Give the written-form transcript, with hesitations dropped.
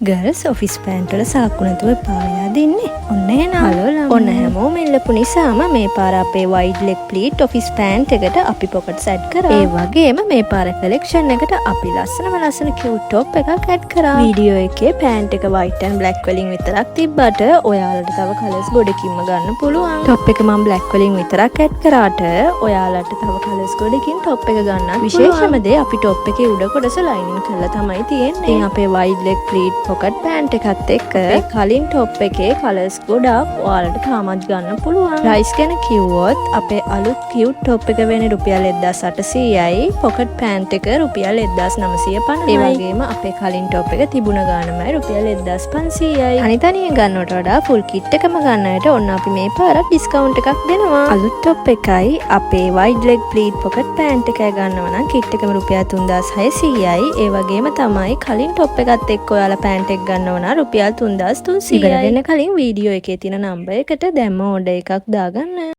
Girls, office pant වල සාක්කු නැතුව එපා වෙලාද ඉන්නේ? ඔන්න එහෙනම් හලෝ ළමයි. ඔන්න හැමෝම ඉල්ලපු නිසාම මේ පාර අපේ වයිඩ් ලෙග් ප්ලීට් ඔෆිස් පෑන්ට් එකට අපි පොකට්ස් ඇඩ් කරා. ඒ වගේම මේ පාර කලෙක්ෂන් එකට අපි ලස්සනම ලස්සන කියුට් ටොප් එකක් ඇඩ් කරා. වීඩියෝ එකේ පෑන්ට් එක වයිට් ඇන්ඩ් බ්ලැක් වලින් විතරක් තිබ්බට ඔයාලට තව කලර්ස් ගොඩකින්ම ගන්න පුළුවන්. ටොප් එක මම බ්ලැක් වලින් විතරක් ඇඩ් කරාට ඔයාලට තව කලර්ස් ගොඩකින් ටොප් එක ගන්නත්. විශේෂම දේ, අපි ටොප් එකේ උඩ කොටස ලයිනින් කරලා තමයි තියෙන්නේ. ඉතින් අපේ වයිඩ් ලෙග් ප්ලීට් පොකට් පෑන්ට් එකත් එක්ක කලින් ටොප් එකේ කලර්ස් ගොඩාක් ඔයාලට තාමත් ගන්න පුළුවන්. ප්‍රයිස් ගැන කිව්වොත්, අපේ අලුත් කියුට් ටොප් එක වෙන්නේ රුපියල් 1800යි, පොකට් පෑන්ට් එක රුපියල් 1950යි. ඒ වගේම අපේ කලින් ටොප් එක තිබුණ ගානමයි, රුපියල් 1500යි. තනි තනියෙන් ගන්නවට වඩා ෆුල් කිට් එකම ගන්න අයට ඔන්න අපි මේ පාරත් ඩිස්කවුන්ට් එකක් දෙනවා. අලුත් ටොප් එකයි අපේ වයිඩ් ලෙග් ප්ලීට් පොකට් පෑන්ට් එකයි ගන්නවා නම් කිට් එකම රුපියල් 3600යි. ඒ වගේම තමයි කලින් ටොප් එකත් එක්ක ඔයාලා පෑන්ට් එක ගන්නවා නම් රුපියල් 3300යි. ඉවර වෙන්න කලින් වීඩියෝ එකේ තියෙන නම්බර් එකට දැම්ම ඕඩර් එකක් දාගන්න.